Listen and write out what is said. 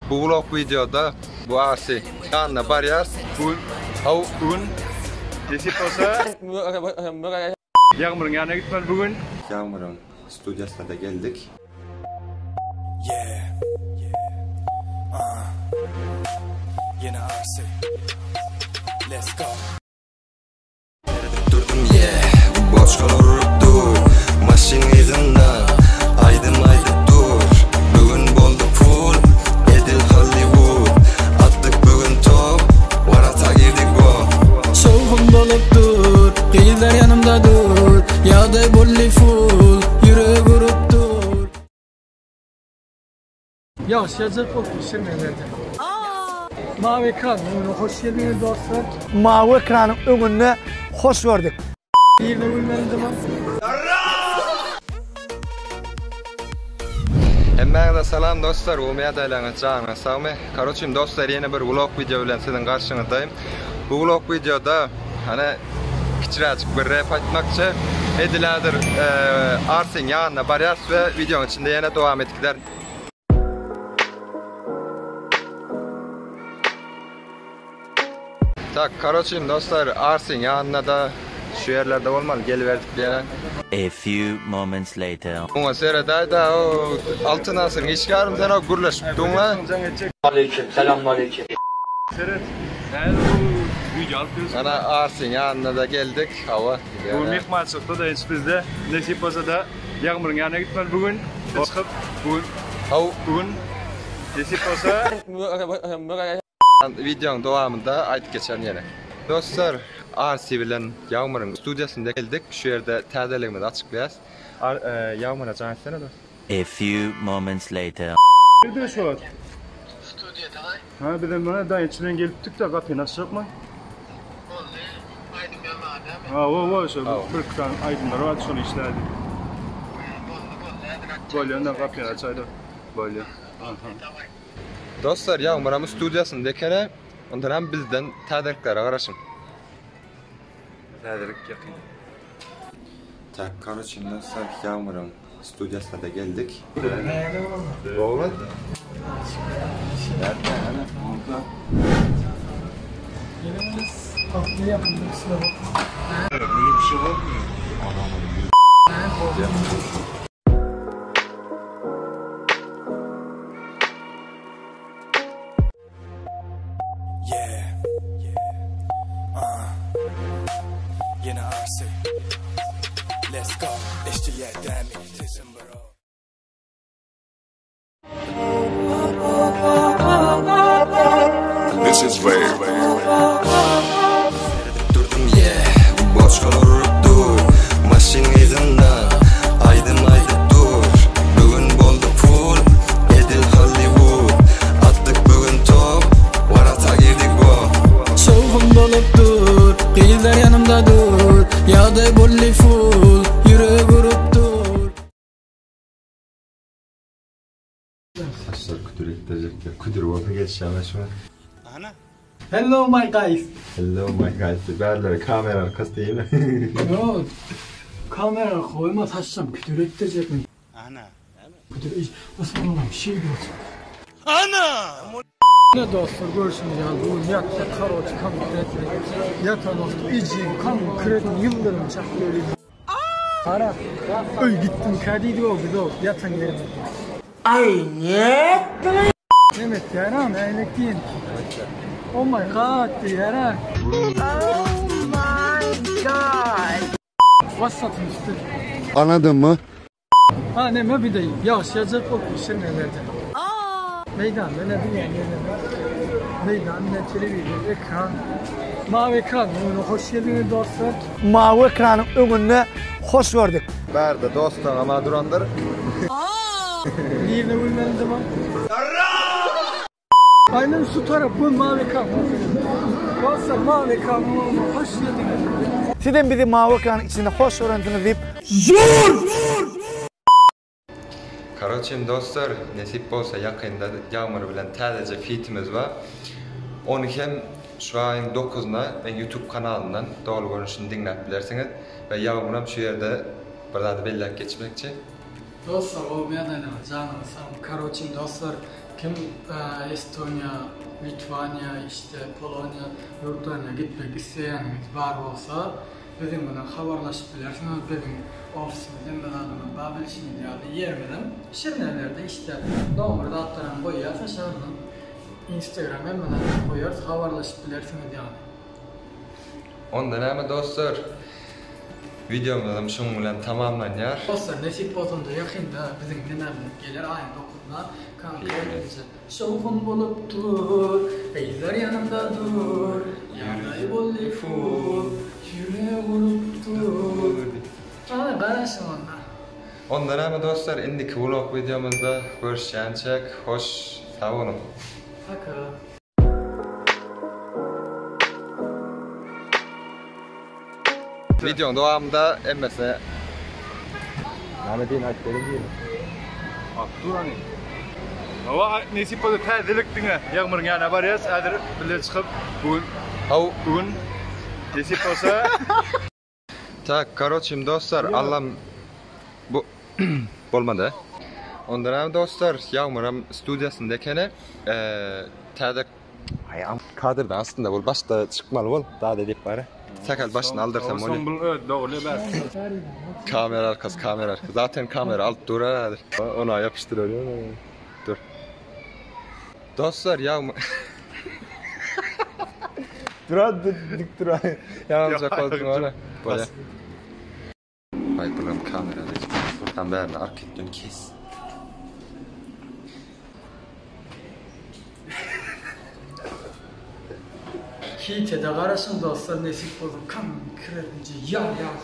Bu vlog videoda bu Arsi ýanyna barýas. Bu gün Haw bu gün nesip bolsa Ýagmyryň ýanyna gitmeli bu gün. Ýagmyryň studiýasyna da geldik. Yeah. Uh. Ýene Arsi. Let's go. Seredip durdum yeah Boçkalar urup dur Maşyn yzynda Aýdym aýdyp dur Bugün boldy pul Edil Hollywood Atdyk bugün top Warata girdik wo. Şowhun bolup dur, gyzlar ýanymda dur Ýagdaý boldy full, ýürek urup dur. Ýaşajak bolup bişirmelerde. Mawy ekran öňüne hoş geldiňiz dostlar. Mawy ekranyň öňünde hoş gördük. Birine gülmeli dymam. Hemmäňize salam dostlar, gowymy ýagdaýlaryňyz janyňyz sagmy? Karoçim dostlar ýene bir vlog wideo bilen siziň garşyňyzdaýym. Bu vlog wideoda hany kiçiräjik bir rep aýtmakçy. Edil häzir Arsiň ýanyna barýas we wideonyň içinde ýene dowam edip gider. Tak, karoçim dostlar, Arsiň ýanyna-da şu ýerlerde bolmaly, geliberdik diýene. A few moments later. Muňa seredäýdä, o Altyn asyryň işgärim sen o gürleşip duň-la. Aleyküm, selamünaleyküm. Seret. Häzir bu video alyp durus. Ana Arsiň ýanyna-da geldik, hawa. Bu myhmançylykda-da hiç bizde nesip bolsa-da Ýagmyryň ýanyna gitmeli bu gün. Çykyp bu gün. Haw. Bu gün nesip bolsa. Wideoň dowamynda aýdyp geçerin ýene. Dostlar, Arsi bilen Ýagmyryň studiýasynda geldik. Şu ýerde täzeligimizi açyklaýas. Ýagmyra jaň etsene dost. A few moments later. Nirde şu wagt? Studiýada. Ha bizem mana daýanç bilen gelipdik-de gapyny açjakmy? Boldy. Aýdym ýazmaga dämi? Ha wo wo şo bir iki sany aýdymlar bardy şony işlärdik. Boldy boldy häzir açjak. Bolýa onda gapyny açaýda. Bolýa. Aha. Daway. Dostlar Ýagmyram studiýasynda ekeni. Ondan hem bizden täzeliklere garaşyň. Täzelik ýakyn. Tak karoçe dostlar Ýagmyryň studiýasyna-da geldik. Gowy. Yeah. Uh. Ýene Arsi. Let's go. Eşdilýär dämi sesim bro. This is wave. Seredip durdum yeah Boçkalar urup dur Maşyn yzynda Aýdym aýdyp dur Bugün boldy pul Edil Hollywood Atdyk bugün top Warata girdik wo. Şowhun bolup dur, gyzlar ýanymda dur Ýagdaý boldy full, ýürek urup dur. Saçlar küdür etdirjekler. Küdür bolsa gelişýän şu. Hello my guys. Hello my guys. Bärleri kamera arkasy diýme. Yo. Kamera koyma saçlam küdür etdirjekmi? Ana. Küdür iş. Osman'ım şey görsün. Ana! Ne dostlar görüşümüz ýaly bu gün ýatda karoç konkretli ýatan wagty ejim konkretli ýyldyrym çakdy öli. Ara. Öý gitdim kä diýdi o biz o ýatan ýerimiz. Aý nätdiň? Mehmet ýaram äýnek diýen. Oh my god diýýär ha. Oh my god. Whatsappyň üsti. Anladın mı? Ha neme bir de ýagyş ýagjak bolup bişirmelerde. Meýdanda ne bilýän ýerinde. Meýdan ne telewizor, ekran. Mawy ekran öňüne hoş geldiňiz dostlar. Mawy ekranyň öňünde hoş gördük. Bärde dostlaňam durandyr. Birine gülmeli dymam. Aynen şu tarap bu mawy ekran. Dostlar mawy ekranyň öňüne hoş geldiňiz. Sizem bizi mawy ekranyň içinde hoş görensiňiz diýip Karoçim dostlar nesip bolsa ýakynda Ýagmyr bilen täzeje fitimiz bar. Ony hem şu aýyň dokuzyna meň youtube kanalymdan doly görnüşini diňläp bilersiňiz. We Ýagmyram şu ýerde bir zady belläp geçmekçi. Dostlar gowy ýagdaýlaryňyz janyňyz sagmy karoçim dostlar. Kim Estoniýa, Litwaniýa, işte Poloniýa ýurtlaryna gitmek isleýäniňiz bar bolsa, biziň bilen habarlaşyp bilersiňiz. Biziň ofisimiz hemme zadymyz bar bilşiňiz ýaly. Ýerimizem Şirinevlerde işte nomer zatlaram goýýas aşagyndan. Instagram hemme zatlar goýarys habarlaşyp bilersiňiz ýaly. Onda näme dostlar wideomyzam şuň bilen tamamlanýar. Dostlar nesip bolsanda ýakynda biziň nemämiz geler aýyň dokuzyna konkretnije şowhun bolup dur gyzlar ýanymda dur ýagdaý boldy full ýürek urup dur Ana garaşyň onda. Onda näme dostlar indiki vlog wideomyzda görüşýänçäk hoş sag boluň. Paka. Videoň dowamynda hemmesine Näme diýin aýt beriň diýin. Alyp dur hany. Hawa nesip bolsa täzelik diňe Ýagmyryň ýanyna barýas. Häzir bile çykyp bu gün Haw bu gün nesip bolsa Tak karoçim dostlar Allam bu bolmady. Onda näme dostlar Ýagmyram studiýasynda ekeni. Täze Aý kadrdan aslynda bol başda çykmaly bol zat edip bary. Sähel başyny aldyrsam bolýar. Soň bul öz dogry bäs. Kamera arkasy kamera arkasy. Zaten kamera alyp dur häzir. Ona ýapyşdyrar. Dur. Dostlar ýagmyr Dur dik dur. Ýaňjak bolduň ora. Bolýar. Aý bulam kamerada. Tam bärini arka kes. Hiçede garaşyň dostlar nesip bolsa konkretnije ýar ýar.